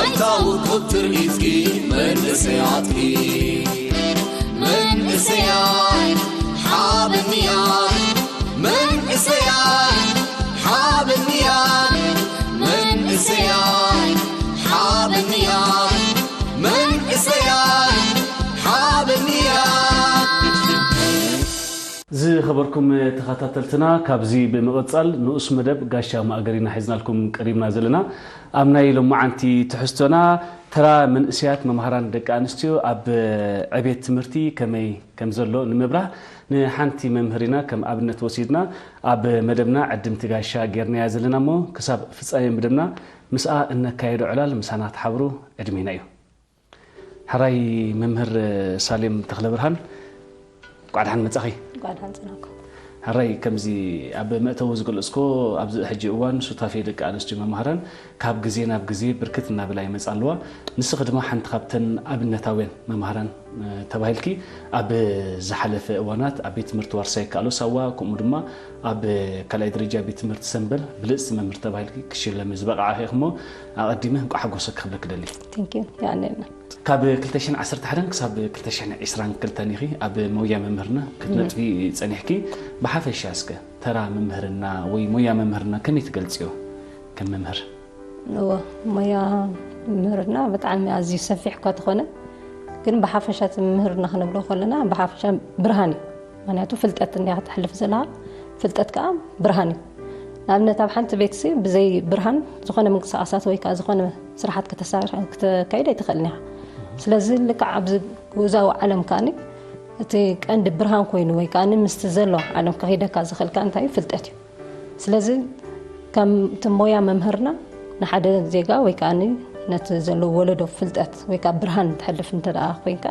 ኣይታውቁ ትርኢትኪ መንእሰያትኪ መንእሰያት ሓበንያ መንእሰያት ሓበንያ መንእሰያት ሓበንያ መንእሰያት ሓበንያ ዝኸበርኩም ተኸታተልትና፣ ካብዚ ብምቕጻል ንኡስ መደብ ጋሻ ማእገር ኢና ሒዝናልኩም ቀሪብና ዘለና። ኣብ ናይ ሎማዓንቲ ትሕዝቶና፣ ተራ መንእሰያት መምሃራን ደቂ ኣንስትዮ ኣብ ዕቤት ትምህርቲ ከመይ ከም ዘሎ ንምብራህ፣ ንሓንቲ መምህር ኢና ከም ኣብነት ወሲድና ኣብ መደብና ዕድምቲ ጋሻ ጌርናያ ዘለና እሞ፣ ክሳብ ፍጻሜ መደብና ምስኣ እነካየዶ ዕላል ምሳና ተሓብሩ ዕድሜና እዩ። ሕራይ መምህር ሳሌም ተኽለብርሃን፣ እንቋዕ ደሓን መጻኺ። እንቋዕ ደሓን ጸናኩም። ሕራይ፣ ከምዚ ኣብ መእተዊ ዝገለጽኮ፣ ኣብዚ ሕጂ እዋን ሱታፌ ደቂ ኣንስትዮ መማህራን ካብ ግዜ ናብ ግዜ ብርክት እናበላ ይመጻ ኣለዋ። ንስኺ ድማ ሓንቲ ካብተን ኣብነታውያን መማህራን ተባሂልኪ ኣብ ዝሓለፈ እዋናት ኣብ ቤት ትምህርቲ ዋርሳይ ካሎ ሳዋ፣ ከምኡ ድማ ኣብ ካልኣይ ደረጃ ቤት ትምህርቲ ሰንበል ብልጽቲ መምህር ተባሂልኪ ክሽለሚ ዝበቕዓኺ ኢኺ እሞ፣ ኣቐዲመ እንቋዕ ሓጎሰኪ ክብለኪ ደሊ። Thank you። ያኔና ካብ ክልተ ሽሕን ዓሰርተ ሓደን ክሳብ ክልተ ሽሕን ዕስራን ክልተን ኢኺ ኣብ ሞያ መምህርና ክትነጥፊ ጸኒሕኪ። ብሓፈሻ እስከ ተራ መምህርና ወይ ሞያ መምህርና ከመይ ትገልጽዮ? ከም መምህር እዎ፣ ሞያ መምህርና ብጣዕሚ ኣዝዩ ሰፊሕ እኳ ተኾነ፣ ግን ብሓፈሻ እቲ መምህርና ክንብሎ ከለና ብሓፈሻ ብርሃን እዩ። ምክንያቱ ፍልጠት እንዲያ ከተሕልፍ ዘለካ፣ ፍልጠት ከዓ ብርሃን እዩ። ንኣብነት ኣብ ሓንቲ ቤት ሲ ብዘይ ብርሃን ዝኾነ ምንቅስቃሳት ወይ ከዓ ዝኾነ ስራሓት ከተሳርሕ ክተካይድ ኣይትኽእልን ኢኻ። ስለዚ ልክዕ ኣብዚ ጉዛዊ ዓለም ከኣኒ እቲ ቀንዲ ብርሃን ኮይኑ ወይ ከኣኒ ምስቲ ዘሎ ዓለም ከኺደካ ዝኽእልካ እንታይ እዩ? ፍልጠት እዩ። ስለዚ ከም እቲ ሞያ መምህርና ንሓደ ዜጋ ወይ ከኣኒ ነቲ ዘለዎ ወለዶ ፍልጠት ወይ ከዓ ብርሃን ተሕልፍ እንተ ደኣ ኮይንካ፣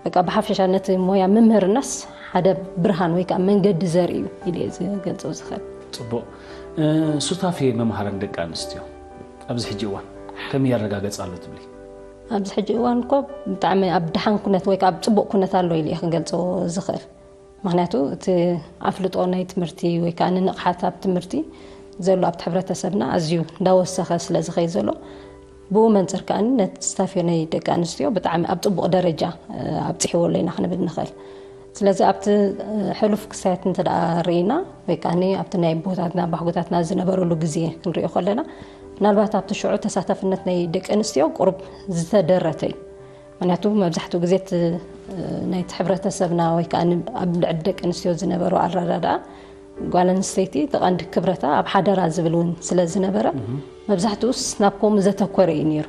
በቃ ብሓፈሻ ነቲ ሞያ መምህርናስ ሓደ ብርሃን ወይ ከዓ መንገዲ ዘርኢ እዩ ኢለ እየ ዝገልጾ ዝኽእል። ጽቡቕ። ሱታፌ መምሃራን ደቂ ኣንስትዮ ኣብዚ ሕጂ እዋን ከመይ ይረጋገጽ ኣሎ ትብሊ? ኣብዚ ሕጂ እዋን እኮ ብጣዕሚ ኣብ ደሓን ኩነት ወይ ከዓ ኣብ ጽቡቕ ኩነት ኣሎ ኢለ እየ ክገልጾ ዝኽእል። ምክንያቱ እቲ ኣፍልጦ ናይ ትምህርቲ ወይ ከዓ ንንቕሓት ኣብ ትምህርቲ ዘሎ ኣብቲ ሕብረተሰብና ኣዝዩ እንዳወሰኸ ስለ ዝኸይ ዘሎ፣ ብኡ መንፅር ከኣ ነቲ ስታፍዮ ናይ ደቂ ኣንስትዮ ብጣዕሚ ኣብ ፅቡቕ ደረጃ ኣብፂሕዎ ኣሎ ኢና ክንብል ንኽእል። ስለዚ ኣብቲ ሕሉፍ ክሳየት እንተ ደኣ ርኢና ወይ ከዓ ኣብቲ ናይ ኣቦታትና ኣባሕጎታትና ዝነበረሉ ግዜ ክንሪኦ ከለና፣ ምናልባት ኣብቲ ሽዑ ተሳታፍነት ናይ ደቂ ኣንስትዮ ቁሩብ ዝተደረተ እዩ። ምክንያቱ መብዛሕትኡ ግዜ እቲ ናይቲ ሕብረተሰብና ወይ ከዓ ኣብ ልዕሊ ደቂ ኣንስትዮ ዝነበሮ ኣረዳድኣ፣ ጓል ኣንስተይቲ እቲ ቀንዲ ክብረታ ኣብ ሓደራ ዝብል እውን ስለ ዝነበረ፣ መብዛሕትኡስ ናብ ከምኡ ዘተኮረ እዩ ነይሩ።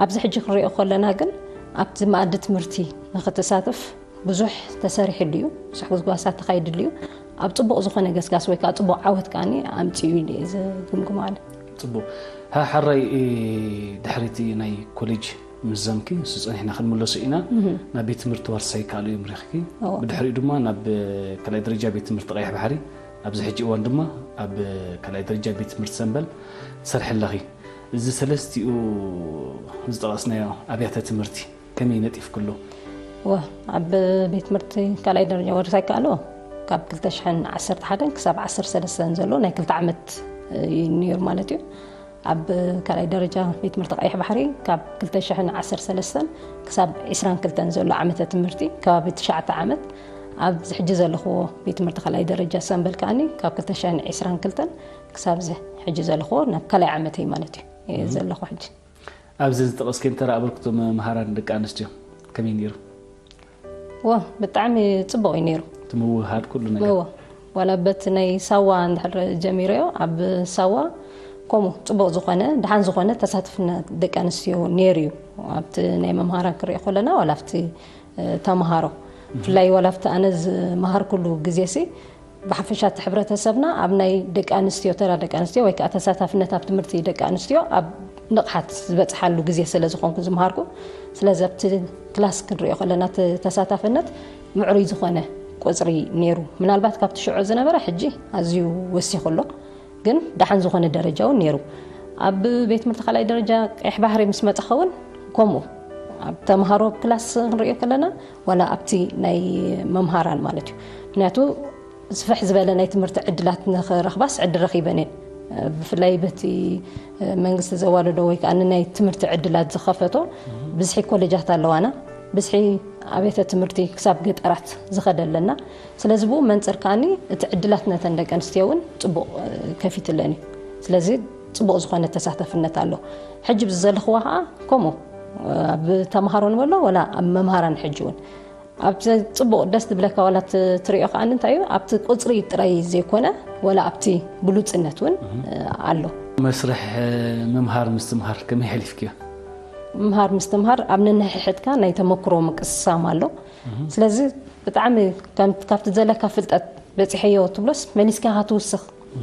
ኣብዚ ሕጂ ክንሪኦ ከለና ግን ኣብቲ መኣዲ ትምህርቲ ንክትሳተፍ ብዙሕ ተሰሪሕሉ እዩ፣ ብዙሕ ጉስጓሳት ተኻይድሉ እዩ። ኣብ ፅቡቕ ዝኾነ ገስጋስ ወይ ከዓ ፅቡቕ ዓወት ከዓኒ ኣምፂኡ ኢለ እየ ዝግምግሞ ኣነ። ፅቡቕ። ሓራይ ድሕሪቲ ናይ ኮሌጅ ምዘምኪ ንሱ ጸኒሕና ክንምለሶ ኢና። ናብ ቤት ትምህርቲ ዋርሳይ ካልኡ እዮም ርኢኽኪ። እዎ። ብድሕሪኡ ድማ ናብ ካልኣይ ደረጃ ቤት ትምህርቲ ቀይሕ ባሕሪ፣ ኣብዚ ሕጂ እዋን ድማ ኣብ ካልኣይ ደረጃ ቤት ትምህርቲ ሰንበል ትሰርሒ ኣለኺ። እዚ ሰለስቲኡ ዝጠቐስናዮ ኣብያተ ትምህርቲ ከመይ ነጢፍክሉ? እወ፣ ኣብ ቤት ትምህርቲ ካልኣይ ደረጃ ዋርሳይ ካልኦ ካብ ክልተ ሽሕን ዓሰርተ ሓደን ክሳብ ዓሰርተ ሰለስተን ዘሎ ናይ ክልተ ዓመት እዩ ነይሩ ማለት እዩ። ኣብ ካልኣይ ደረጃ ቤት ትምህርቲ ቀይሕ ባሕሪ ካብ ክልተ ሽሕን ዓሰርተ ሰለስተን ክሳብ ዕስራን ክልተን ዘሎ ዓመተ ትምህርቲ ከባቢ ትሽዓተ ዓመት፣ ኣብዚ ሕጂ ዘለኽዎ ቤት ትምህርቲ ካልኣይ ደረጃ ሰንበል ከኣኒ ካብ ክልተ ሽሕን ዕስራን ክልተን ክሳብ እዚ ሕጂ ዘለኽዎ ናብ ካልኣይ ዓመተይ ማለት እዩ እየ ዘለኹ ሕጂ። ኣብዚ ዝጠቐስክየን ተራ ኣበርክቶ መምሃራን ደቂ ኣንስትዮ ከመይ ነይሩ? ዋ፣ ብጣዕሚ ጽቡቕ እዩ ነይሩ። እቲ ምውህሃድ ኩሉ ነገር። እወ፣ ዋላ በቲ ናይ ሳዋ እንድሕር ጀሚረዮ፣ ኣብ ሳዋ ከምኡ ጽቡቕ ዝኾነ፣ ደሓን ዝኾነ ተሳትፍነት ደቂ ኣንስትዮ ነይሩ እዩ። ኣብቲ ናይ መምሃራን ክሪኦ ከለና፣ ዋላ ኣብቲ፣ እ፣ ተምሃሮ፣ ብፍላይ ዋላ ኣብቲ ኣነ ዝመሃርኩሉ ግዜሲ፣ ብሓፈሻ እቲ ሕብረተሰብና ኣብ ናይ ደቂ ኣንስትዮ፣ ተራ ደቂ ኣንስትዮ ወይ ከዓ ተሳታፍነት ኣብ ትምህርቲ ደቂ ኣንስትዮ ኣብ ንቕሓት ዝበፅሓሉ ግዜ ስለ ዝኾንኩ ዝመሃርኩ፣ ስለዚ ኣብቲ ክላስ ክንሪኦ ከለና እቲ ተሳታፍነት ምዕሩይ ዝኾነ ቁፅሪ ነይሩ። ምናልባት ካብቲ ሽዑ ዝነበረ ሕጂ ኣዝዩ ወሲኹ ኣሎ፣ ግን ደሓን ዝኾነ ደረጃ እውን ነይሩ። ኣብ ቤት ትምህርቲ ካልኣይ ደረጃ ቀይሕ ባሕሪ ምስ መፃኸ እውን ከምኡ ኣብ ተምሃሮ ክላስ ክንሪኦ ከለና ዋላ ኣብቲ ናይ መምሃራን ማለት እዩ። ምክንያቱ ስፍሕ ዝበለ ናይ ትምህርቲ ዕድላት ንኽረኽባስ ዕድል ረኺበን እየን። ብፍላይ በቲ መንግስቲ ዘዋደዶ ወይ ከዓ ንናይ ትምህርቲ ዕድላት ዝኸፈቶ ብዝሒ ኮሌጃት ኣለዋና። ብዝሒ ኣብያተ ትምህርቲ ክሳብ ገጠራት ዝኸደ ኣለና። ስለዚ ብኡ መንፅር ከዓኒ እቲ ዕድላት ነተን ደቂ ኣንስትዮ እውን ፅቡቕ ከፊትለን እዩ። ስለዚ ፅቡቕ ዝኾነ ተሳተፍነት ኣሎ። ሕጂ ብዚ ዘለኽዋ ከዓ ከምኡ ኣብ ተምሃሮ ንበሎ ወላ ኣብ መምሃራን ሕጂ እውን ኣብቲ ፅቡቕ ደስ ዝብለካ ዋላ ት- ትሪኦ ከዓ እንታይ እዩ ኣብቲ ቁፅሪ ጥራይ ዘይኮነ ወላ ኣብቲ ብሉፅነት እውን ኣሎ። መስርሕ ምምሃር ምስትምሃር ከመይ ሓሊፍክዮ? ምምሃር ምስትምሃር ኣብ ነንሕሕድካ ናይ ተመክሮ ምቅስሳም ኣሎ። ስለዚ ብጣዕሚ ከም- ካብቲ ዘለካ ፍልጠት በፂሐዮ ትብሎስ መሊስካ ክትውስኽ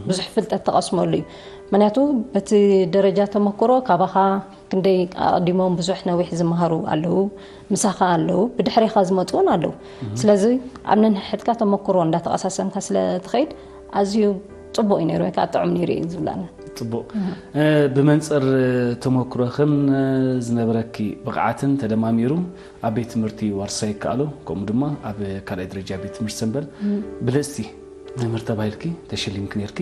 ብዙሕ ፍልጠት ተቐስመሉ እዩ። ምክንያቱ በቲ ደረጃ ተመክሮ ካባኻ ክንደይ ኣቐዲሞም ብዙሕ ነዊሕ ዝመሃሩ ኣለዉ፣ ምሳኻ ኣለዉ፣ ብድሕሬኻ ዝመፁ እውን ኣለዉ። ስለዚ ኣብ ነንሕድካ ተመክሮ እንዳተቐሳሰምካ ስለ ትኸይድ ኣዝዩ ፅቡቕ እዩ ነይሩ ወይ ከዓ ጥዑም ነይሩ እዩ ዝብላና። ፅቡቕ። ብመንፅር ተመክሮኽን ዝነበረኪ ብቕዓትን ተደማሚሩ ኣብ ቤት ትምህርቲ ዋርሳይ ይከኣሎ ከምኡ ድማ ኣብ ካልኣይ ደረጃ ቤት ትምህርቲ ሰንበል ብልፅቲ መምህር ተባሂልኪ ተሸሊምኪ ነርኪ።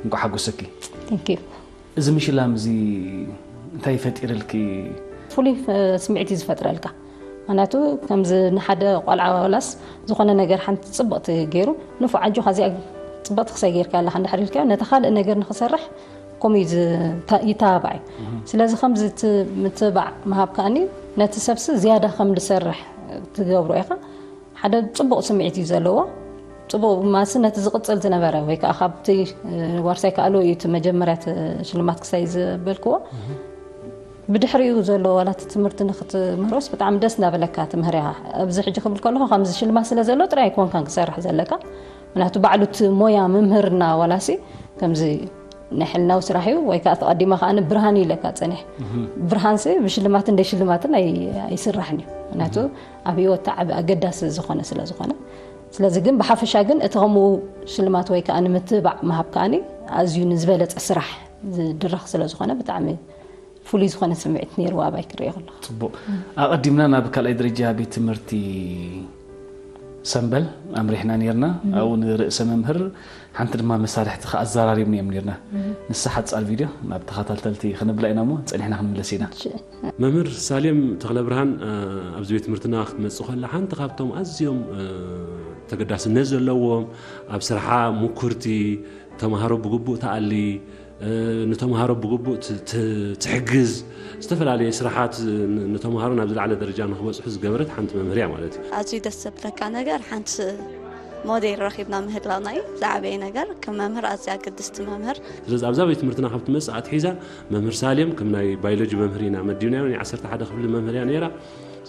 እንኳ ሓጎሰኪ። Thank you። እዚ ምሽላም እዚ እንታይ ፈጢርልኪ? ፍሉይ ስምዒት እዩ ዝፈጥረልካ። ምክንያቱ ከምዚ ንሓደ ቆልዓ ዋላስ ዝኾነ ነገር ሓንቲ ፅብቕቲ ገይሩ ንፉዕ ኣጆኻ እዚኣ ፅብቕቲ ክሳይ ገይርካ ኣለካ እንድሕር ኢልካዮ ነቲ ካልእ ነገር ንክሰርሕ ከምኡ እዩ ዝተ- ይተባባዕ እዩ። ስለዚ ከምዚ እቲ ምትባዕ ምሃብ ከኣኒ ነቲ ሰብሲ ዝያዳ ከም ዝሰርሕ ትገብሮ ኢኻ። ሓደ ፅቡቕ ስምዒት እዩ ዘለዎ። ፅቡቕ ማሲ ነቲ ዝቕፅል ዝነበረ ወይ ከዓ ካብቲ ዋርሳይ ከኣሎ እዩ እቲ መጀመርያ እቲ ሽልማት ክሳይ ዝበልክዎ ብድሕሪኡ ዘሎ ዋላ እቲ ትምህርቲ ንክትምህሮስ ብጣዕሚ ደስ እንዳበለካ ትምህርያ። ኣብዚ ሕጂ ክብል ከለኹ ከምዚ ሽልማት ስለ ዘሎ ጥራይ ኣይኮንካን ክሰርሕ ዘለካ። ምክንያቱ ባዕሉ እቲ ሞያ ምምህርና ዋላሲ ከምዚ ናይ ሕልናዊ ስራሕ እዩ ወይ ከዓ ተቐዲማ ከዓ ብርሃን እዩ ኢለካ ፀኒሕ። ብርሃንሲ ብሽልማትን ደይ ሽልማትን ኣይ- ኣይስራሕን እዩ። ምክንያቱ ኣብ ህይወት ዓብ ኣገዳሲ ዝኾነ ስለ ዝኾነ። ስለዚ ግን ብሓፈሻ ግን እቲ ከምኡ ሽልማት ወይ ከዓ ንምትባዕ ምሃብ ከዓኒ ኣዝዩ ንዝበለፀ ስራሕ ዝድረኽ ስለ ዝኾነ ብጣዕሚ ፍሉይ ዝኾነ ስምዒት ነይርዎ ኣባይ ክሪኦ ከለኹ። ፅቡቕ። ኣቐዲምና ናብ ካልኣይ ደረጃ ቤት ትምህርቲ ሰንበል ኣምሪሕና ነርና። ኣብኡ ንርእሰ መምህር ሓንቲ ድማ መሳርሕቲ ኣዘራሪብና እዮም ነርና። ንሳ ሓፃር ቪድዮ ናብ ተኸታተልቲ ክነብላ ኢና እሞ ፀኒሕና ክንምለስ ኢና። መምህር ሳሌም ተኽለብርሃን ኣብዚ ቤት ትምህርትና ክትመፅእ ከላ ሓንቲ ካብቶም ኣዝዮም ተገዳስነት ዘለዎም ኣብ ስርሓ ምኩርቲ ተምሃሮ ብግቡእ ትኣሊ ንተምሃሮ ብግቡእ ትሕግዝ ዝተፈላለየ ስራሓት ንተምሃሮ ናብ ዝለዓለ ደረጃ ንክበፅሑ ዝገበረት ሓንቲ መምህር እያ ማለት እዩ። ኣዝዩ ደስ ዘብለካ ነገር ሓንቲ ሞዴል ረኺብና ምህላውና እዩ ዝዓበየ ነገር። ከም መምህር ኣዝያ ግድስቲ መምህር። ስለዚ ኣብዛ ቤት ትምህርትና ካብ ትመፅእ ኣትሒዛ መምህር ሳሌም ከም ናይ ባዮሎጂ መምህር ኢና መዲብናዮ። ናይ ዓሰርተ ሓደ ክፍሊ መምህር እያ ነይራ።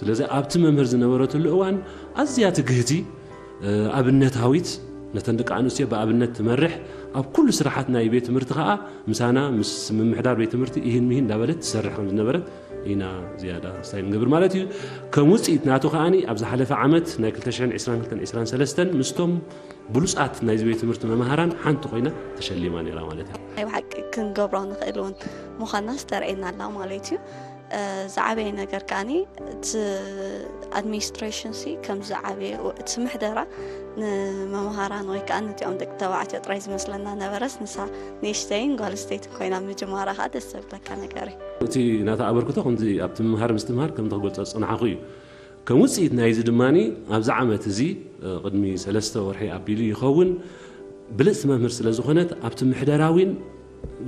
ስለዚ ኣብቲ መምህር ዝነበረትሉ እዋን ኣዝያ ትግህቲ ኣብነታዊት ነተን ደቂ ኣንስትዮ ብኣብነት ትመርሕ ኣብ ኩሉ ስራሓት ናይ ቤት ትምህርቲ ከዓ ምሳና ምስ ምምሕዳር ቤት ትምህርቲ ኢሂን ሚሂን እንዳበለት ትሰርሕ ከም ዝነበረት ኢና ዝያዳ ስታይ ንገብር ማለት እዩ። ከም ውፅኢት ናቱ ከዓኒ ኣብ ዝሓለፈ ዓመት ናይ ክልተ ሽሕን ዕስራን ክልተን ዕስራን ሰለስተን ምስቶም ብሉፃት ናይዚ ቤት ትምህርቲ መምሃራን ሓንቲ ኮይና ተሸሊማ ነይራ ማለት እዩ። ናይ ብሓቂ ክንገብሮ ንኽእል እውን ምዃንና ዝተርእየና ኣላ ማለት እዩ። ዝዓበየ ነገር ከዓኒ እቲ ኣድሚኒስትሬሽን ሲ ከም ዝዓበየ እቲ ምሕደራ ንመምሃራን ወይ ከዓ ነቲኦም ደቂ ተባዕትዮ ጥራይ ዝመስለና ነበረስ ንሳ ንእሽተይን ጓል ስተይትን ኮይና ምጅማራ ከዓ ደስ ዘብለካ ነገር እዩ። እቲ ናታ ኣበርክቶ ከምዚ ኣብቲ ምምሃር ምስትምሃር ከም ተገልጾ ዝጸናሕኹ እዩ። ከም ውጽኢት ናይዚ ድማ ኣብዚ ዓመት እዚ ቅድሚ ሰለስተ ወርሒ ኣቢሉ ይኸውን ብልጽቲ መምህር ስለ ዝኾነት ኣብቲ ምሕደራዊን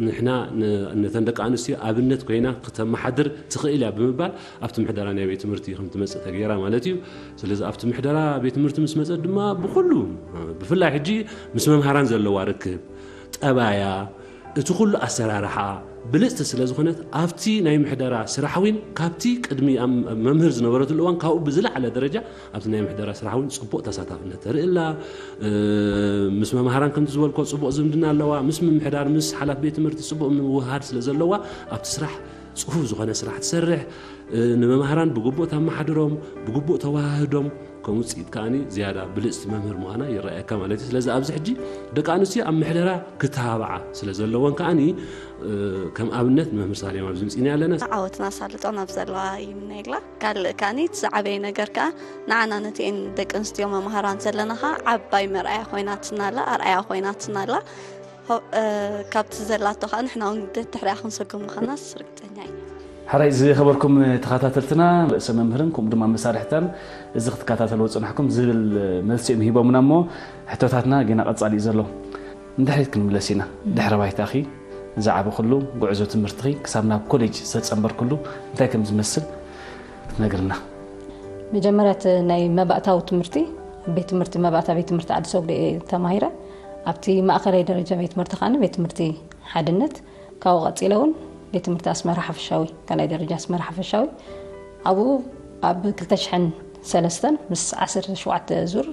ንሕና ነተን ደቂ ኣንስትዮ ኣብነት ኮይና ክተመሓድር ትኽእል እያ ብምባል ኣብቲ ምሕደራ ናይ ቤት ትምህርቲ ከም ትመፅእ ተገይራ ማለት እዩ። ስለዚ ኣብቲ ምሕደራ ቤት ትምህርቲ ምስ መፀት ድማ ብኩሉ ብፍላይ ሕጂ ምስ መምሃራን ዘለዋ ርክብ፣ ጠባያ፣ እቲ ኩሉ ኣሰራርሓ ብልፅቲ ስለ ዝኾነት ኣብቲ ናይ ምሕደራ ስራሕ እውን ካብቲ ቅድሚ መምህር ዝነበረትሉ እዋን ካብኡ ብዝለዓለ ደረጃ ኣብቲ ናይ ምሕደራ ስራሕ እውን ፅቡቕ ተሳታፍነት ተርኢ ኣላ። ምስ መምሃራን ከምቲ ዝበልኮ ፅቡቕ ዝምድና ኣለዋ። ምስ ምምሕዳር ምስ ሓላፍ ቤት ትምህርቲ ፅቡቕ ምውህሃድ ስለ ዘለዋ ኣብቲ ስራሕ ፅፉፍ ዝኾነ ስራሕ ትሰርሕ። ንመምሃራን ብግቡእ ተመሓድሮም፣ ብግቡእ ተወሃህዶም ከም ውፅኢት ከዓኒ ዝያዳ ብልፅቲ መምህር ምዃና ይረኣየካ ማለት እዩ። ስለዚ ኣብዚ ሕጂ ደቂ ኣንስትዮ ኣብ ምሕደራ ክተባብዓ ስለ ዘለወን ከዓኒ ከም ኣብነት ንመምህር ሳሌም ኣብዚ ምፅእና ኣለና። ዓወትና ኣሳልጦ ናብ ዘለዋ ይምነየላ። ካልእ ከዓኒ እቲ ዝዓበየ ነገር ከዓ ንዓና ነቲኤን ደቂ ኣንስትዮ መምሃራን ዘለና ከዓ ዓባይ መርኣያ ኮይናትና ኣላ፣ ኣርኣያ ኮይናትና ኣላ። ካብቲ ዘላቶ ከዓ ንሕና እውን ደድሕሪኣ ክንሰጉም ምዃናስ ርግፀኛ እዩ። ሕራይ ዝኸበርኩም ተኸታተልትና፣ ርእሰ መምህርን ከምኡ ድማ መሳርሕታን እዚ ክትከታተልዎ ፅናሕኩም ዝብል መልሲ እዮም ሂቦምና። እሞ ሕቶታትና ገና ቀፃሊ እዩ ዘሎ። ንድሕሪት ክንምለስ ኢና። ድሕረ ባይታኺ ዝዓበኽሉ፣ ጉዕዞ ትምህርትኺ ክሳብ ናብ ኮሌጅ ዝተፀንበርክሉ እንታይ ከም ዝመስል ክትነግርና። መጀመርያ እቲ ናይ መባእታዊ ትምህርቲ ቤት ትምህርቲ መባእታ ቤት ትምህርቲ ዓዲ ሰጉዶ እየ ተማሂረ። ኣብቲ ማእኸላይ ደረጃ ቤት ትምህርቲ ከዓኒ ቤት ትምህርቲ ሓድነት፣ ካብኡ ቀፂለ እውን ቤት ትምህርቲ ኣስመራ ሓፈሻዊ ካልኣይ ደረጃ ኣስመራ ሓፈሻዊ፣ ኣብኡ ኣብ ክልተ ሽሕን ሰለስተን ምስ ዓሰርተ ሸውዓተ ዙር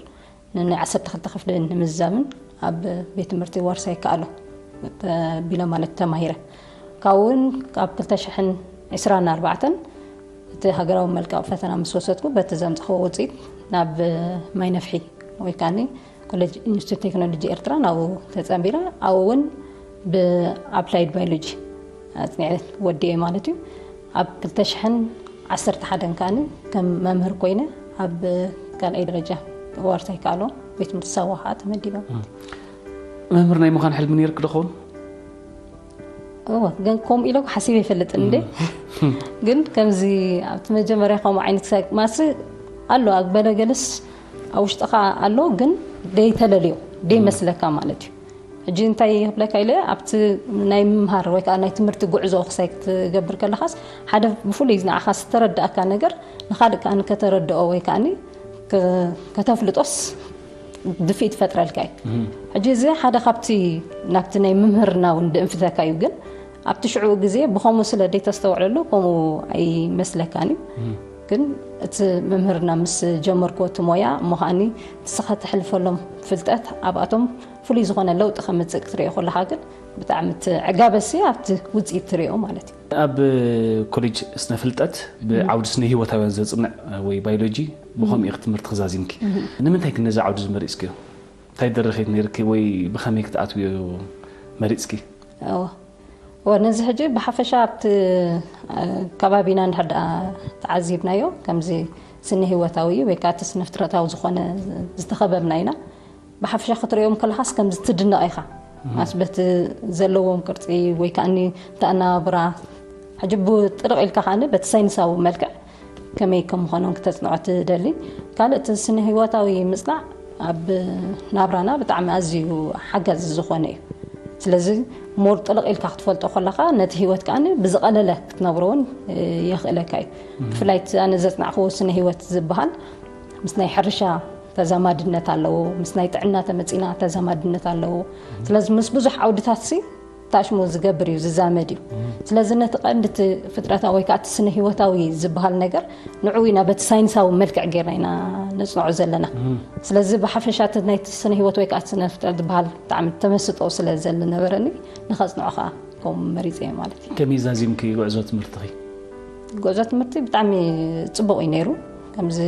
ንናይ ዓሰርተ ክልተ ክፍሊ ንምዝዛምን ኣብ ቤት ትምህርቲ ዋርሳይ ከኣሎ ተቢለ ማለት ተማሂረ። ካብኡ እውን ካብ ክልተ ሽሕን ዕስራን ኣርባዕተን እቲ ሃገራዊ መልቀቕ ፈተና ምስ ወሰድኩ በቲ ዘምፅኽዎ ውፅኢት ናብ ማይ ነፍሒ ወይ ከዓ ኮሌጅ ኢንስቲትዩት ቴክኖሎጂ ኤርትራ ናብኡ ተፀንቢረ። ኣብኡ እውን ብኣፕላይድ ባዮሎጂ ኣፅኒዐ ወዲኤ ማለት እዩ። ኣብ ክልተ ሽሕን ዓሰርተ ሓደን ከዓኒ ከም መምህር ኮይነ ኣብ ካልኣይ ደረጃ ዋርሳይ ከኣሎ ቤት ትምህርቲ ሳዋ ከዓ ተመዲበ። መምህር ናይ ምዃን ሕልሚ ነይርክ ዶ ኸውን? እወ፣ ግን ከምኡ ኢለ ሓሲበ ይፈልጥን እንዴ። ግን ከምዚ ኣብቲ መጀመርያ ከምኡ ዓይነት ክሳይ ማሲ ኣሎ ኣብ በለገለስ ኣብ ውሽጥኻ ኣሎ፣ ግን ደይተለልዮ ደይመስለካ ማለት እዩ። ሕጂ እንታይ ክብለካ ኢለ ኣብቲ ናይ ምምሃር ወይ ከዓ ናይ ትምህርቲ ጉዕዞ ክሳይ ክትገብር ከለኻስ ሓደ ብፍሉይ ንዓኻ ዝተረዳእካ ነገር ንኻልእ ከዓ ከተረድኦ ወይ ከዓ ከተፍልጦስ ድፍኢት ይፈጥረልካ እዩ። ሕጂ እዚ ሓደ ካብቲ ናብቲ ናይ ምምህርና እውን ድእንፍተካ እዩ። ግን ኣብቲ ሽዑ ግዜ ብኸምኡ ስለ ደይተስተውዕለሉ ከምኡ ኣይመስለካን እዩ። ግን እቲ ምምህርና ምስ ጀመርኩ እቲ ሞያ እሞ ከዓኒ ንስኻ ተሕልፈሎም ፍልጠት ኣብኣቶም ፍሉይ ዝኾነ ለውጢ ከምፅእ ክትሪኦ ከለኻ ግን ብጣዕሚ እቲ ዕጋበሲ ኣብቲ ውፅኢት ትሪኦ ማለት እዩ። ኣብ ኮሌጅ ስነ ፍልጠት ብዓውዲ ስነ ህይወታውያን ዘፅንዕ ወይ ባዮሎጂ ብኸምኡ ኢኺ ትምህርቲ ክዛዚምኪ። ንምንታይ ግን ነዚ ዓውዲ ዝመሪፅክዮ? እንታይ ደረኸት ነይርኪ ወይ ብኸመይ ክትኣትውዮ መሪፅኪ? እወ፣ ነዚ ሕጂ ብሓፈሻ ኣብቲ ከባቢና እንድሕር ደኣ ተዓዚብናዮ ከምዚ ስነ ህይወታዊ ወይ ከዓ እቲ ስነ ፍጥረታዊ ዝኾነ ዝተኸበብና ኢና። ብሓፈሻ ክትሪኦም ከለኻስ ከምዚ ትድነቕ ኢኻ። ማስ በቲ ዘለዎም ቅርፂ ወይ ከዓ እቲ ኣነባብራ ሕጂ ብጥርቕ ኢልካ ከዓ በቲ ሳይንሳዊ መልክዕ ከመይ ከም ምዃኖም ክተፅንዖ ትደሊ። ካልእ እቲ ስነ ህይወታዊ ምፅናዕ ኣብ ናብራና ብጣዕሚ ኣዝዩ ሓጋዚ ዝኾነ እዩ። ስለዚ ሞር ጥልቕ ኢልካ ክትፈልጦ ከለኻ ነቲ ህይወት ከዓ ብዝቐለለ ክትነብሮ እውን የኽእለካ እዩ። ብፍላይ እቲ ኣነ ዘፅናዕክዎ ስነ ህይወት ዝበሃል ምስ ናይ ሕርሻ ተዛማድነት ኣለዎ፣ ምስ ናይ ጥዕና ተመፂና ተዛማድነት ኣለዎ። ስለዚ ምስ ብዙሕ ዓውድታት ሲ ታሽሙ ዝገብር እዩ ዝዛመድ እዩ። ስለዚ ነቲ ቀንዲ እቲ ፍጥረታዊ ወይ ከዓ እቲ ስነ ህይወታዊ ዝበሃል ነገር ንዕኡ ኢና በቲ ሳይንሳዊ መልክዕ ጌርና ኢና ነፅንዖ ዘለና። ስለዚ ብሓፈሻ እቲ ናይቲ ስነ ህይወት ወይ ከዓ ስነ ፍጥረት ዝበሃል ብጣዕሚ ተመስጦ ስለ ዝነበረኒ ንኸፅንዖ ከዓ ከምኡ መሪፀ ማለት እዩ። ከመይ ዛዚምኪ ጉዕዞ ትምህርትኺ? ጉዕዞ ትምህርቲ ብጣዕሚ ፅቡቕ እዩ ነይሩ። ከምዚ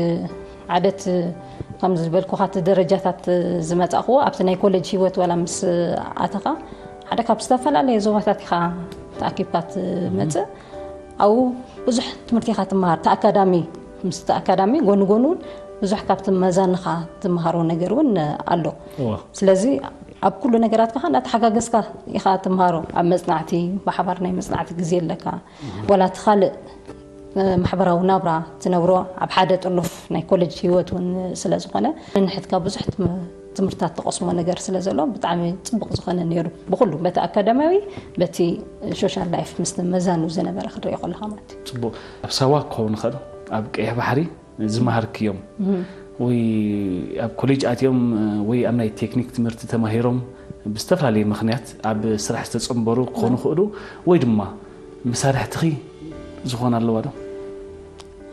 ዓደት ከም ዝበልኩኻ እቲ ደረጃታት ዝመፃእክዎ ኣብቲ ናይ ኮሌጅ ህይወት ዋላ ምስ ኣተኻ ሓደ ካብ ዝተፈላለየ ዞባታት ኢኻ ተኣኪብካ ትመፅእ። ኣብኡ ብዙሕ ትምህርቲ ኢኻ ትመሃር። እቲ ኣካዳሚ ምስቲ ኣካዳሚ ጎኒ ጎኒ እውን ብዙሕ ካብቲ መዛንኻ ትመሃሮ ነገር እውን ኣሎ። ስለዚ ኣብ ኩሉ ነገራትካ ከዓ እናተሓጋገዝካ ኢኻ ትመሃሮ። ኣብ መፅናዕቲ ብሓባር ናይ መፅናዕቲ ግዜ ኣለካ። ዋላ እቲ ካልእ ማሕበራዊ ናብራ ትነብሮ ኣብ ሓደ ጥርኑፍ ናይ ኮሌጅ ህይወት እውን ስለ ዝኾነ ንንሕትካ ብዙሕ ትምህርታት ትቐስሞ ነገር ስለ ዘሎ ብጣዕሚ ፅቡቕ ዝኾነ ነይሩ። ብኩሉ በቲ ኣካዳሚያዊ በቲ ሶሻል ላይፍ ምስ መዛኑ ዝነበረ ክትሪኦ ከለኻ ማለት እዩ። ፅቡቕ ኣብ ሳዋ ክኸውን ይኽእል ኣብ ቀይሕ ባሕሪ ዝመሃርክዮም ወይ ኣብ ኮሌጅ ኣትዮም ወይ ኣብ ናይ ቴክኒክ ትምህርቲ ተማሂሮም ብዝተፈላለየ ምኽንያት ኣብ ስራሕ ዝተፀንበሩ ክኾኑ ይኽእሉ ወይ ድማ መሳርሕትኺ ዝኾን ኣለዋ ዶ?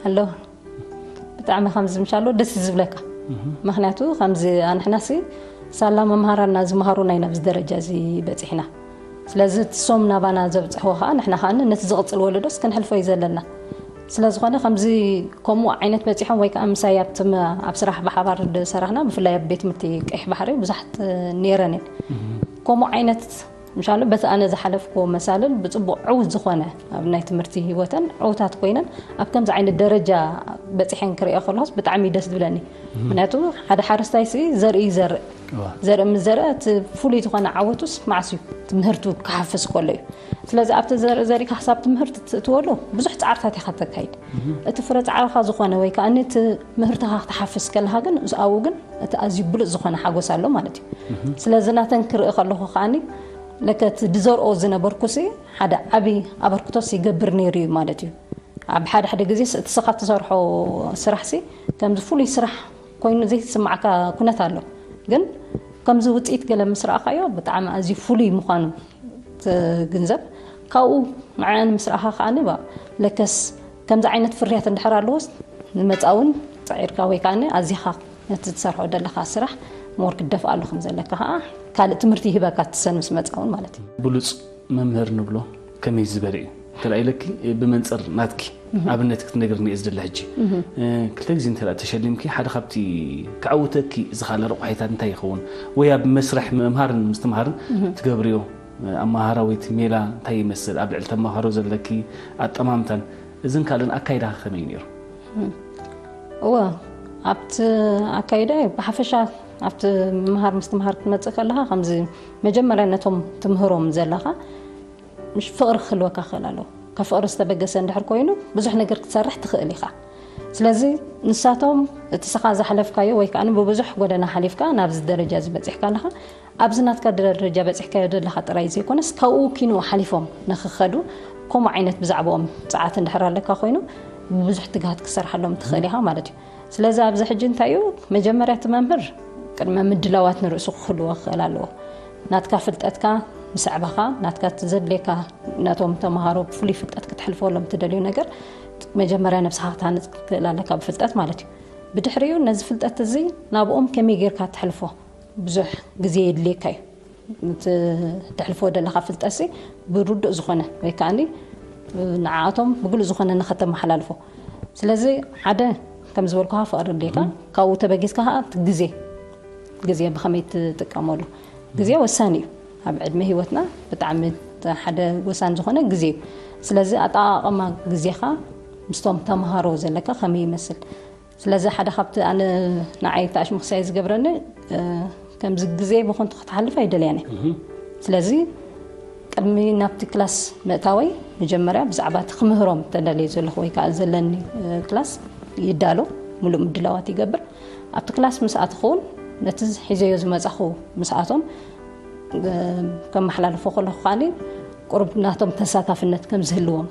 ኣሎ ብጣዕሚ ከምዚ ምሻሎ ደስ ዝብለካ ምክንያቱ ከምዚ ኣንሕናሲ ሳላ መምሃራና ዝመሃሩና ኢና ኣብዚ ደረጃ እዚ በፂሕና ስለዚ እቲ ሶም ናባና ዘብፅሕዎ ከዓ ንሕና ከዓ ነቲ ዝቕፅል ወለዶስ ክንሕልፎ እዩ ዘለና ስለ ዝኾነ ከምዚ ከምኡ ዓይነት በፂሖም ወይ ከዓ ምሳይ ኣብቲ ኣብ ስራሕ ብሓባር ዝሰራሕና ብፍላይ ኣብ ቤት ትምህርቲ ቀይሕ ባሕሪ ብዙሓት ነይረን እየን ከምኡ ዓይነት ምሻሉ በቲ ኣነ ዝሓለፍክዎ መሳልል ብፅቡቕ ዕውት ዝኾነ ኣብ ናይ ትምህርቲ ህይወተን ዕውታት ኮይነን ኣብ ከምዚ ዓይነት ደረጃ በፂሐን ክሪኦ ከለኹስ ብጣዕሚ እዩ ደስ ዝብለኒ ምክንያቱ ሓደ ሓረስታይ ሲ ዘርኢ ይዘርእ ዘርኢ ምስ ዘርአ እቲ ፍሉይ ዝኾነ ዓወቱስ መዓስ እዩ? ትምህርቱ ክሓፍስ ከሎ እዩ። ስለዚ ኣብቲ ዘርኢ ዘሪእካ ክሳብ ትምህርቲ ትእትወሉ ብዙሕ ፃዕርታት ኢኻ ተካይድ። እቲ ፍረ ፃዕርኻ ዝኾነ ወይ ከዓ እቲ ምህርትኻ ክትሓፍስ ከለኻ ግን ኣብኡ ግን እቲ ኣዝዩ ብሉፅ ዝኾነ ሓጎስ ኣሎ ማለት እዩ። ስለዚ ናተን ክርኢ ከለኹ ከዓኒ ለከ እቲ ድዘርኦ ዝነበርኩሲ ሓደ ዓብዪ ኣበርክቶስ ይገብር ነይሩ እዩ ማለት እዩ። ኣብ ሓደ ሓደ ግዜ እቲ ስኻ ትሰርሖ ስራሕሲ ከምዚ ፍሉይ ስራሕ ኮይኑ ዘይስማዓካ ኩነት ኣሎ። ግን ከምዚ ውፅኢት ገለ ምስ ረኣኻዮ ብጣዕሚ ኣዝዩ ፍሉይ ምዃኑ ትግንዘብ። ካብኡ ንዕኣን ምስ ረኣኻ ከዓኒ ባ ለከስ ከምዚ ዓይነት ፍርያት እንድሕር ኣለዎስ ንመፃ እውን ፅዒርካ ወይ ከዓኒ ኣዚኻ ነቲ ትሰርሖ ዘለኻ ስራሕ ሞር ክትደፍኣሉ ከም ዘለካ ከዓ ካልእ ትምህርቲ ይህበካ ትሰን ምስ መፃ እውን ማለት እዩ። ብሉፅ መምህር ንብሎ ከመይ ዝበለ እዩ እንተ ኢለኪ ብመንፅር ናትኪ ኣብነት ክትነግርኒ እየ ዝደሊ ሕጂ። ክልተ ግዜ እንተ ተሸሊምኪ ሓደ ካብቲ ክዓውተኪ ዝኽኣለ ረቑሒታት እንታይ ይኸውን? ወይ ኣብ መስርሕ ምምሃርን ምስትምሃርን ትገብርዮ ኣመሃራዊት ሜላ እንታይ ይመስል? ኣብ ልዕሊ ተመሃሮ ዘለኪ ኣጠማምታን እዝን ካልእን ኣካይዳኺ ከመይ እዩ ነይሩ? እወ ኣብቲ ኣካይዳ ብሓፈሻ ኣብቲ ምምሃር ምስትምሃር ክትመፅእ ከለኻ ከምዚ መጀመርያ ነቶም ትምህሮም ዘለኻ ምሽ ፍቕሪ ክህልወካ ክኽእል ኣለዎ። ካብ ፍቕሪ ዝተበገሰ እንድሕር ኮይኑ ብዙሕ ነገር ክትሰርሕ ትኽእል ኢኻ። ስለዚ ንሳቶም እቲ ስኻ ዝሓለፍካዮ ወይ ከዓ ብብዙሕ ጎደና ሓሊፍካ ናብዚ ደረጃ እዚ በፂሕካ ኣለኻ። ኣብዚ ናትካ ደረጃ በፂሕካዮ ዘለኻ ጥራይ ዘይኮነስ ካብኡ ኪንኡ ሓሊፎም ንክኸዱ ከምኡ ዓይነት ብዛዕባኦም ፀዓት እንድሕር ኣለካ ኮይኑ ብብዙሕ ትግሃት ክሰርሓሎም ትኽእል ኢኻ ማለት እዩ። ስለዚ ኣብዚ ሕጂ እንታይ እዩ መጀመርያ እቲ መምህር ቅድመ ምድላዋት ንርእሱ ክህልዎ ክኽእል ኣለዎ። ናትካ ፍልጠትካ ምስ ኣዕበኻ ናትካ ዘድልየካ ነቶም ተምሃሮ ብፍሉይ ፍልጠት ክትሕልፈሎም ትደልዩ ነገር መጀመርያ ነብስኻ ክትሃንፅ ክትክእል ኣለካ ብፍልጠት ማለት እዩ። ብድሕሪኡ ነዚ ፍልጠት እዚ ናብኦም ከመይ ጌርካ ትሕልፎ ብዙሕ ግዜ የድልየካ እዩ። እቲ ተሕልፎ ዘለካ ፍልጠትሲ ብርዱእ ዝኾነ ወይ ከዓኒ ንዓኣቶም ብግሉእ ዝኾነ ንኸተመሓላልፎ። ስለዚ ሓደ ከም ዝበልኩኻ ፍቕሪ ኣድልየካ ካብኡ ተበጊስካ ከዓ እቲ ግዜ ግዜ ብኸመይ ትጥቀመሉ ግዜ ወሳኒ እዩ። ኣብ ዕድመ ህይወትና ብጣዕሚ ሓደ ወሳኒ ዝኾነ ግዜ እዩ። ስለዚ ኣጠቓቕማ ግዜኻ ምስቶም ተምሃሮ ዘለካ ከመይ ይመስል? ስለዚ ሓደ ካብቲ ኣነ ንዓይ ተኣሽሙ ክሳይ ዝገብረኒ ከምዚ ግዜ ብኾንቱ ክትሓልፍ ኣይደልያን እየ። ስለዚ ቅድሚ ናብቲ ክላስ ምእታወይ መጀመርያ ብዛዕባ እቲ ክምህሮም ተደልየ ዘለኹ ወይ ከዓ ዘለኒ ክላስ ይዳሎ፣ ሙሉእ ምድላዋት ይገብር። ኣብቲ ክላስ ምስ ኣትኹውን ነቲ ሒዘዮ ዝመፃኹ ምስኣቶም ከመሓላልፎ ከለኹ ከዓኒ ቁሩብ ናቶም ተሳታፍነት ከም ዝህልዎም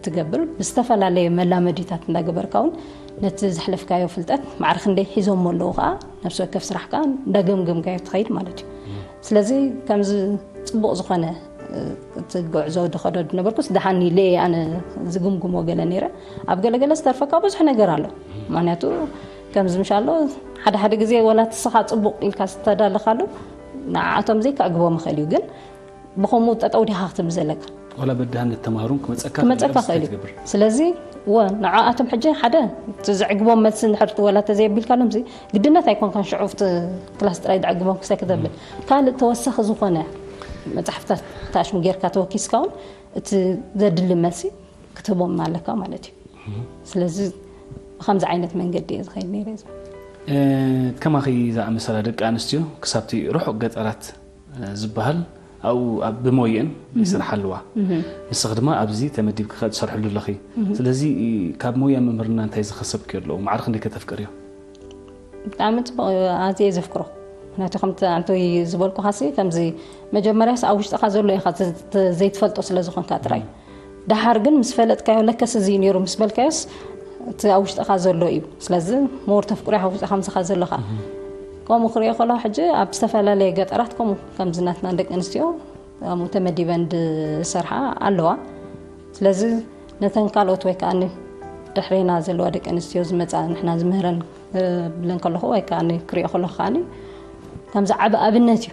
ትገብር። ብዝተፈላለየ መላመዲታት እንዳገበርካ እውን ነቲ ዘሕለፍካዮ ፍልጠት ማዕረ ክንደይ ሒዞሞ ኣለዉ ከዓ ነብሲ ወከፍ ስራሕ ከዓ እንዳገምገምካዮ ትኸይድ ማለት እዩ። ስለዚ ከምዚ ፅቡቕ ዝኾነ እቲ ጉዕዞ ዝኸዶ ዝነበርኩስ ደሓን ኢለ እየ ኣነ ዝግምግሞ ገለ ነይረ። ኣብ ገለገለ ዝተርፈካ ብዙሕ ነገር ኣሎ። ምክንያቱ ከምዚ ምሻሎ ሓደ ሓደ ግዜ ወላ እቲ ስኻ ፅቡቕ ኢልካ ዝተዳለኻሉ ንዓኣቶም ዘይከዕግቦም ይኽእል እዩ ግን ብኸምኡ ጠጠው ዲኻ ክትብል ዘለካ ዋላ በዳህነት ተማሃሩን ክመፀካ ክመፀካ ክእል እዩ። ስለዚ ወ ንዓኣቶም ሕጂ ሓደ ዘዕግቦም መልሲ ንድሕር ወላ ተዘየቢልካሎም ግድነት ኣይኮንካን ሽዑ ክላስ ጥራይ ዘዕግቦም ክሳይ ክተብል ካልእ ተወሳኺ ዝኾነ መፅሓፍታት ታሽሙ ጌርካ ተወኪስካ እውን እቲ ዘድሊ መልሲ ክትህቦም ኣለካ ማለት እዩ። ስለዚ ብከምዚ ዓይነት መንገዲ እየ ዝኸይድ ነይረ። ከማኺ ዝኣመሰላ ደቂ ኣንስትዮ ክሳብቲ ርሑቕ ገጠራት ዝበሃል ኣብኡ ብሞየን ይሰርሓ ኣለዋ። ንስኺ ድማ ኣብዚ ተመዲብኪ ከ ትሰርሕሉ ኣለኺ። ስለዚ ካብ ሞያ መምህርና እንታይ ዝኸሰብኪ ኣለዎ? ማዕረ ክንደይ ከተፍቅርዮ? ብጣዕሚ ፅቡቕ ኣዝየ ዘፍቅሮ። ምክንያቱ ከምቲ ኣንቶይ ዝበልኩኻሲ ከምዚ መጀመርያስ ኣብ ውሽጥኻ ዘሎ ኢኻ ዘይትፈልጦ ስለ ዝኾንካ ጥራይ። ደሓር ግን ምስ ፈለጥካዮ ለከስ እዚ ነይሩ ምስ በልካዮስ እቲ ኣብ ውሽጥኻ ዘሎ እዩ። ስለዚ ሞር ተፍቅሮ ኢኻ ውሽጥኻ ምሳኻ ዘለኻ። ከምኡ ክሪኦ ከለኹ ሕጂ ኣብ ዝተፈላለየ ገጠራት ከምኡ ከምዚ ናትና ደቂ ኣንስትዮ ከምኡ ተመዲበን ዝሰርሓ ኣለዋ። ስለዚ ነተን ካልኦት ወይ ከዓ ድሕሬና ዘለዋ ደቂ ኣንስትዮ ዝመፃ ንሕና ዝምህረን ብለን ከለኹ ወይ ከዓ ክሪኦ ከለኹ ከዓ ከምዚ ዓቢ ኣብነት እዩ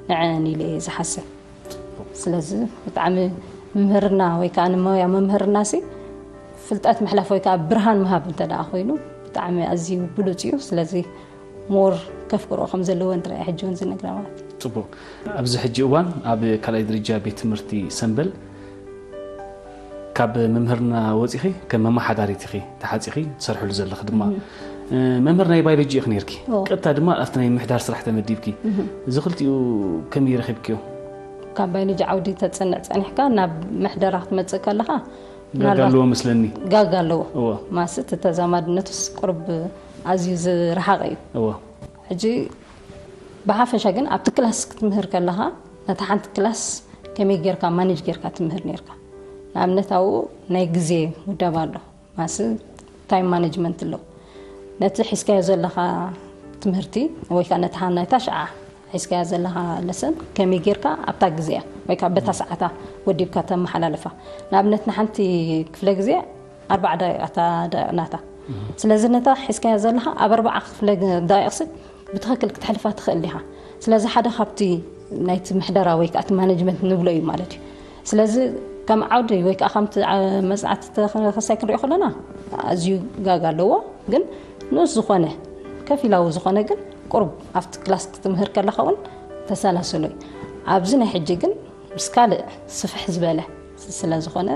ንዐን ኢለ እየ ዝሓስብ። ስለዚ ብጣዕሚ ምምህርና ወይ ከዓ ንሞያ መምህርና ሲ ፍልጠት ምሕላፍ ወይ ከዓ ብርሃን ምሃብ እንተ ደኣ ኮይኑ ብጣዕሚ ኣዝዩ ብሉፅ እዩ። ስለዚ ሞር ከፍቅሮ ከም ዘለወን ጥራይ ሕጂ እውን ዝነግራ ማለት እዩ። ፅቡቅ። ኣብዚ ሕጂ እዋን ኣብ ካልኣይ ደረጃ ቤት ትምህርቲ ሰንበል ካብ መምህርና ወፂኺ ከም መመሓዳሪት ኢኺ ተሓፂኺ ትሰርሕሉ ዘለኺ ድማ መምህር ናይ ባዮሎጂ ኢኺ ነይርኪ። ቀጥታ ድማ ኣብቲ ናይ ምሕዳር ስራሕ ተመዲብኪ። እዚ ክልቲኡ ከመይ ረኺብክዮ? ካብ ባዮሎጂ ዓውዲ ተጽንዕ ጸኒሕካ ናብ ምሕደራ ክትመጽእ ከለኻ፣ ጋጋ ኣለዎ መስለኒ። ጋጋ ኣለዎ። ማስ እቲ ተዛማድነቱስ ቁርብ ኣዝዩ ዝረሓቐ እዩ። ሕጂ ብሓፈሻ ግን ኣብቲ ክላስ ክትምህር ከለኻ፣ ነታ ሓንቲ ክላስ ከመይ ጌርካ ማኔጅ ጌርካ ትምህር ኔርካ? ንኣብነት ኣብኡ ናይ ግዜ ውደባ ኣሎ፣ ማስ ታይም ማኔጅመንት ኣሎ። ነቲ ሒዝካዮ ዘለኻ ትምህርቲ ወይ ከዓ ነታ ናይታ ሽዓ ሒዝካዮ ዘለኻ ለሰን ከመይ ጌርካ ኣብታ ግዜያ ወይ ከዓ በታ ሰዓታ ወዲብካ ተመሓላልፋ? ንኣብነት ንሓንቲ ክፍለ ግዜ ኣርባዓ ደቂቃ እታ ደቂቕ ናታ። ስለዚ ነታ ሒዝካያ ዘለኻ ኣብ ኣርባዓ ክፍለ ግ-፣ ደቂቕ ስብ ብትኽክል ክትሕልፋ ትኽእል ኢኻ። ስለዚ ሓደ ካብቲ ናይቲ ምሕደራ ወይ ከዓ እቲ ማኔጅመንት ንብሎ እዩ ማለት እዩ። ስለዚ ከም ዓውዲ ወይ ከዓ ከምቲ ዓ-፣ መፅናዕቲ ተኸሳይ ክንሪኦ ከለና ኣዝዩ ጋጋ ኣለዎ። ግን ንኡስ ዝኾነ ከፊላዊ ዝኾነ ግን ቁሩብ ኣብቲ ክላስ ክትምህር ከለኻ እውን ተሰላስሎ እዩ። ኣብዚ ናይ ሕጂ ግን ምስ ካልእ ስፍሕ ዝበለ ስለ ዝኾነ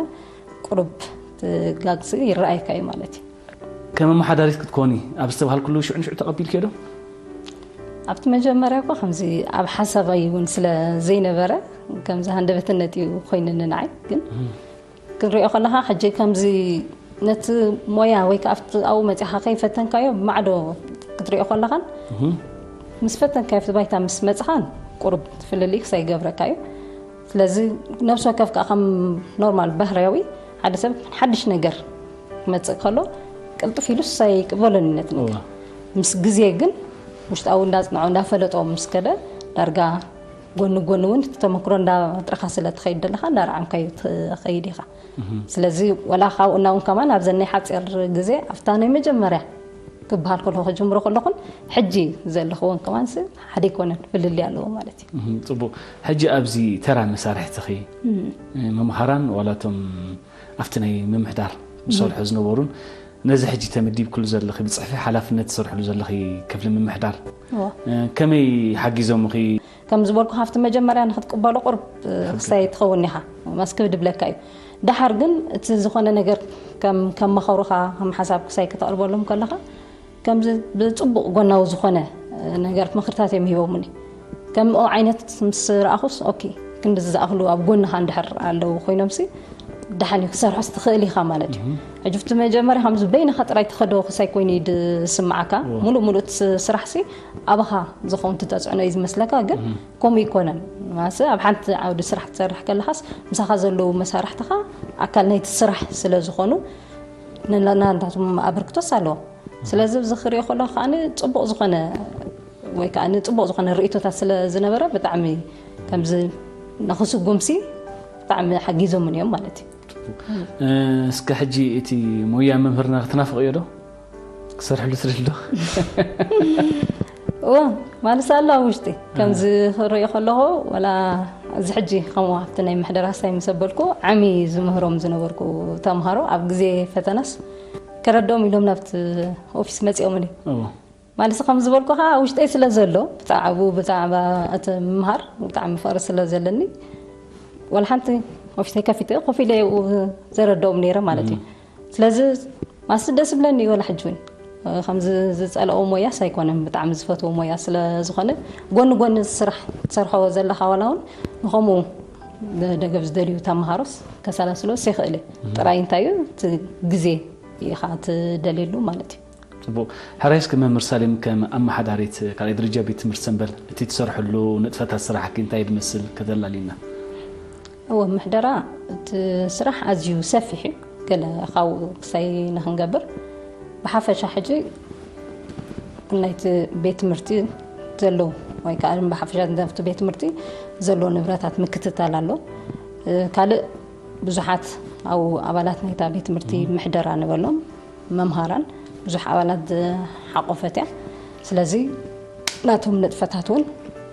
ቁሩብ ትጋግዚ ይረኣየካ እዩ ማለት እዩ። ከም ኣመሓዳሪት ክትኮኒ ኣብ ዝተባሃልኩሉ ሽዑ ንሽዑ ተቐቢልክዮ ዶ? ኣብቲ መጀመርያ እኮ ከምዚ ኣብ ሓሳባይ እውን ስለ ዘይነበረ ከምዚ ሃንደበትነት እዩ ኮይኑኒ ንዓይ። ግን ክንሪኦ ከለኻ ሕጂ ከምዚ ነቲ ሞያ ወይ ከዓ ኣብቲ ኣብኡ መፂኻ ከይፈተንካዮ ብማዕዶ ክትሪኦ ከለኻን ምስ ፈተንካዮ ኣብቲ ባይታ ምስ መፅኻን ቁሩብ ፍልልይ ክሳይ ይገብረካ እዩ። ስለዚ ነብሲ ወከፍ ከዓ ከም ኖርማል ባህርያዊ ሓደ ሰብ ሓድሽ ነገር ክመፅእ ከሎ ቅልጥፍ ኢሉ ሳይ ይቅበሎን እዩ ነቲ ነገር። ምስ ግዜ ግን ውሽጣዊ እንዳፅንዖ እንዳፈለጦ ምስ ከደ ዳርጋ ጎኒ ጎኒ እውን እቲ ተመክሮ እንዳጥረኻ ስለ ትኸይድ ዘለኻ እንዳረዓምካዮ ትኸይድ ኢኻ። ስለዚ ወላ ካብኡ እናውን ከማን ኣብዘን ናይ ሓፂር ግዜ ኣብታ ናይ መጀመርያ ክበሃል ከለኹ ክጅምሮ ከለኹን ሕጂ ዘለኽዎን ከማን ስ ሓደ ኣይኮነን፣ ፍልልይ ኣለዎ ማለት እዩ። እህ፣ ጽቡቕ። ሕጂ ኣብዚ ተራ መሳርሕትኺ፣ እም። መምሃራን ዋላ እቶም ኣብቲ ናይ ምምሕዳር ዝሰርሑ ዝነበሩን ነዚ ሕጂ ተመዲብክሉ ዘለኺ ብጽሕፊ ሓላፍነት ትሰርሕሉ ዘለኺ ክፍሊ ምምሕዳር፣ እዋ። እ፣ ከመይ ሓጊዞምኺ? ከም ዝበልኩ፣ ካብቲ መጀመርያ ንኽትቅበሎ ቁርብ፣ እ፣ ክሳይ ትኸውን ኢኻ። ማስ ክብድ ይብለካ እዩ። ደሓር ግን እቲ ዝኾነ ነገር ከም፣ ከም መኸሩኻ፣ ከም ሓሳብ ክሳይ ከተቕርበሎም ከለኻ፣ ከምዚ ብጽቡቕ ጎናዊ ዝኾነ፣ እ፣ ነገር ምኽርታት እዮም ሂቦምኒ። ከምኡ ዓይነት ምስ ረኣኹስ፣ ኦኬ፣ ክንድዚ ዝኣኽሉ ኣብ ጎንኻ እንድሕር ኣለዉ ኮይኖምሲ፣ ደሓን እዩ፣ ክሰርሖስ ትኽእል ኢኻ ማለት እዩ። እህ። ሕጂ፣ ኣብቲ መጀመርያ ከምዚ በይንኻ ጥራይ ትኸዶ ክሳይ ኮይኑ እዩ ዝስምዓካ። እዎ። ሙሉእ ሙሉእ እቲ ስ-፣ ስራሕሲ ኣባኻ ዝኸውን ትተጽዕኖ እዩ ዝመስለካ፣ ግን እህ። ከምኡ ይኮነን። ማለትሲ ኣብ ሓንቲ ዓውዲ ስራሕ ትሰርሕ ከለኻስ፣ ምሳኻ ዘለዉ መሳርሕትኻ ኣካል ናይቲ ስራሕ ስለ ዝኾኑ፣ ንና-፣ ናታቶም ኣበርክቶስ ኣለዎ። ስለዚ፣ እዚ ክሪኦ ከለኹ ከኣ ጽቡቕ ዝኾነ፣ ወይ ከኣ ጽቡቕ ዝኾነ ርእይቶታት ስለ ዝነበረ፣ ብጣዕሚ ከምዚ ንኽስጉምሲ ብጣዕሚ ሓጊዞምን እዮም ማለት እዩ። እ፣ እስከ ሕጂ እቲ ሞያ መምህርና ክትናፍቕዮ ዶ? ክሰርሕሉ ትደሊ ዶ? እዎ፣ ማለት ኣሎ ኣብ ውሽጢ። ከምዚ ክሪኦ ከለኹ፣ ወላ እዚ ሕጂ ከምኡ ኣብቲ ናይ ምሕደራ ሳይ ምስ ኣበልኩ፣ ዓሚ ዝምህሮም ዝነበርኩ ተምሃሮ ኣብ ግዜ ፈተናስ ከረድኦም ኢሎም ናብቲ ኦፊስ መጺኦምኒ። እዎ። ማለት ከም ዝበልኩ ከኣ ውሽጠይ ስለ ዘሎ፣ ብዛዕባኡ፣ ብዛዕባ እቲ ምምሃር ብጣዕሚ ፍቕሪ ስለ ዘለኒ፣ ወላ ሓንቲ ኦፊሰይ ከፊተ ኮፍ ኢለ እየ ዘረድኦም ነይረ ማለት እዩ። እም። ስለዚ ማስ ደስ ይብለኒ እዩ፣ ወላ ሕጂ እውን። ከምዚ ዝጸልኦ ሞያስ ኣይኮነን፣ ብጣዕሚ ዝፈትዎ ሞያ ስለ ዝኾነ፣ ጎኒ ጎኒ ስራሕ ትሰርሖ ዘለኻ ዋላ እውን ንኸምኡ ደገፍ ዝደልዩ ተምሃሮስ ከሰላስሎስ ይኽእል እዩ። እም። ጥራይ እንታይ እዩ፣ እቲ ግዜ ኢኻ ትደልየሉ ማለት እዩ። ጽቡቕ። ሕራይ እስከ መምህር ሳሌም፣ ከም ኣመሓዳሪት ካልኣይ ደረጃ ቤት ትምህርቲ ሰምበል፣ እቲ ትሰርሕሉ ንጥፈታት ስራሕኪ እንታይ ዝመስል ከተላልይና? እወ፣ ምሕደራ እቲ ስራሕ ኣዝዩ ሰፊሕ እዩ። ገለ ካብኡ ክሳይ ንኽንገብር፣ ብሓፈሻ ሕጂ ናይቲ ቤት ትምህርቲ ዘለዉ፣ ወይ ከኣ ብሓፈሻ ናብቲ ቤት ትምህርቲ ዘለዉ ንብረታት ምክትታል ኣሎ። እ፣ ካልእ ብዙሓት ኣብኡ ኣባላት ናይታ ቤት ትምህርቲ እም። ምሕደራ ንበሎም፣ መምሃራን ብዙሕ ኣባላት ዝሓቆፈት እያ። ስለዚ ናቶም ንጥፈታት እውን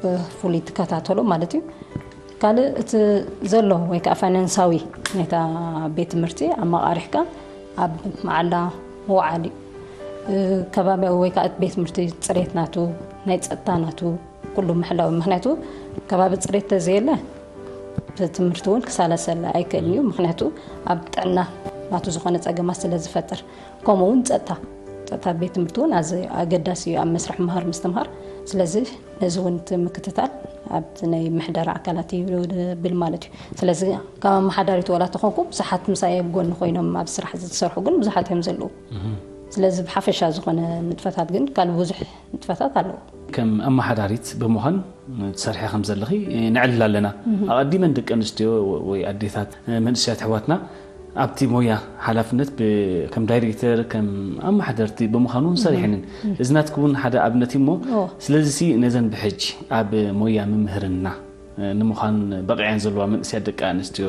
ብፍሉይ ትከታተሎ ማለት እዩ። ካልእ እቲ ዘሎ ወይ ከዓ ፋይናንሳዊ ናይታ ቤት ትምህርቲ ኣመቓሪሕካ ኣብ መዓላ ምውዓል እዩ። እ፣ ከባቢያዊ ወይ ከዓ ቤት ትምህርቲ ጽሬት ናቱ፣ ናይ ጸጥታ ናቱ፣ ኩሉ ምሕላው። ምኽንያቱ ከባቢ ጽሬት ተዘየለ፣ እቲ ትምህርቲ እውን ክሳለሰለ ኣይክእልን እዩ። ምኽንያቱ ኣብ ጥዕና ናቱ ዝኾነ ጸገማት ስለ ዝፈጥር። ከምኡ እውን ጸጥታ፣ እቲ እታ ቤት ትምህርቲ እውን ኣዚ ኣገዳሲ እዩ ኣብ መስርሕ ምሃር ምስትምሃር። ስለዚ ነዚ እውን እቲ ምክትታል ኣብቲ ናይ ምሕደራ ኣካላት እዩ ብል ማለት እዩ። ስለዚ ካብ ኣመሓዳሪት ዋላ ተኾንኩ ብዙሓት ምሳይ ኣብ ጎኒ ኮይኖም ኣብ ስራሕ ዝተሰርሑ ግን ብዙሓት እዮም ዘለዉ። ስለዚ ብሓፈሻ ዝኾነ ንጥፈታት ግን ካልእ ብዙሕ ንጥፈታት ኣለዉ። ከም ኣመሓዳሪት ብምዃን ትሰርሒ ከም ዘለኺ ነዕልል ኣለና። ኣቐዲመን ደቂ ኣንስትዮ ወይ ኣዴታት መንእሰያት ኣሕዋትና ኣብቲ ሞያ ሓላፍነት ብ- ከም ዳይሬክተር ከም ኣመሓደርቲ ብምዃኑ እውን ሰሪሐንን እዚ ናትኪ እውን ሓደ ኣብነት እዩ እሞ ኦ። ስለዚ ሲ ነዘን ብሕጂ ኣብ ሞያ ምምህርና ንምዃን በቂዐን ዘለዋ መንእሰያት ደቂ ኣንስትዮ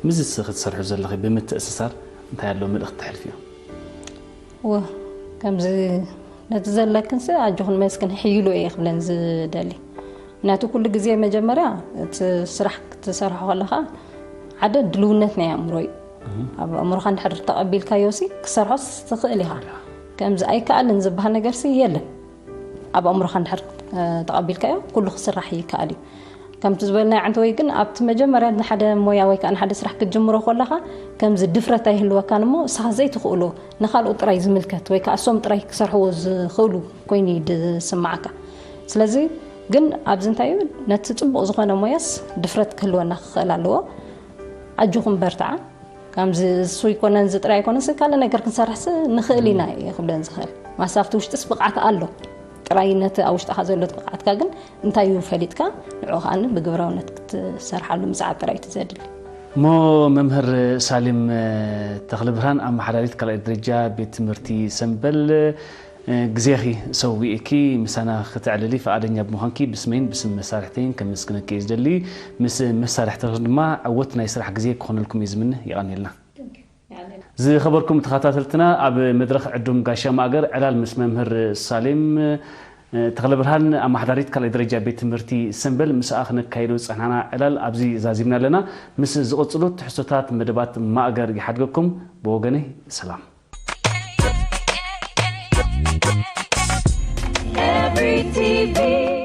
ምስዚ ክትሰርሑ ዘለኺ ብምትእስሳር እንታይ ኣሎ መልእኽቲ ተሕልፍዮ? ወ ከምዚ ነቲ ዘለክንስ ኣጆኹን መስክን ሕይሉ እየ ክብለን ዝደሊ። ምክንያቱ ኩሉ ግዜ መጀመርያ እቲ ስራሕ ክትሰርሖ ከለኻ ሓደ ድልውነት ናይ ኣእምሮ እዩ። ኣብ ኣእምሮኻ እንድሕር ተቐቢልካዮ ሲ ክሰርሖስ ትኽእል ኢኻ። ከምዚ ኣይከኣልን ዝበሃል ነገር ሲ የለን። ኣብ ኣእምሮኻ እንድሕር ተቐቢልካዮ ኩሉ ክስራሕ ይከኣል እዩ። ከምቲ ዝበልናዮ ዓንተ ወይ ግን ኣብቲ መጀመርያ ንሓደ ሞያ ወይ ከዓ ንሓደ ስራሕ ክትጅምሮ ከለኻ ከምዚ ድፍረት ኣይህልወካን እሞ ንስኻ ዘይትኽእሎ ንኻልኦት ጥራይ ዝምልከት ወይ ከዓ እሶም ጥራይ ክሰርሕዎ ዝኽእሉ ኮይኑ እዩ ዝስማዓካ። ስለዚ ግን ኣብዚ እንታይ እዩ ነቲ ፅቡቕ ዝኾነ ሞያስ ድፍረት ክህልወና ክኽእል ኣለዎ። ኣጆኹም በርትዓ። ከምዚ እሱ ይኮነን እዚ ጥራይ ይኮነን ስ ካልእ ነገር ክንሰርሕስ ንኽእል ኢና እየ ክብለን ዝኽእል ማሳፍቲ ውሽጥስ ብቕዓት ኣሎ ጥራይ ነቲ ኣብ ውሽጥኻ ዘሎ ብቕዓትካ ግን እንታይ እዩ ፈሊጥካ ንዑ ከዓኒ ብግብራውነት ክትሰርሓሉ ምፅዓት ጥራይ እቲ ዘድሊ እሞ መምህር ሳሊም ተኽልብርሃን ኣመሓዳሪት ካልኣይ ደረጃ ቤት ትምህርቲ ሰንበል ግዜኺ ሰዊእኪ ምሳና ክተዕልሊ ፍቓደኛ ብምዃንኪ ብስመይን ብስም መሳርሕተይን ከመስግነኪ እየ ዝደሊ። ምስ መሳርሕትኺ ድማ ዕወት ናይ ስራሕ ግዜ ክኾነልኩም እየ ዝምነ። የቐንየልና። ዝኸበርኩም ተኸታተልትና ኣብ መድረኽ ዕዱም ጋሻ ማእገር ዕላል ምስ መምህር ሳሌም ተኽለብርሃን ኣመሓዳሪት ካልኣይ ደረጃ ቤት ትምህርቲ ሰንበል ምስኣ ክነካይዶ ዝጸናሕና ዕላል ኣብዚ ዛዚምና ኣለና። ምስ ዝቕጽሉ ትሕዝቶታት መደባት ማእገር ይሓድገኩም። ብወገነይ ሰላም። Every T V.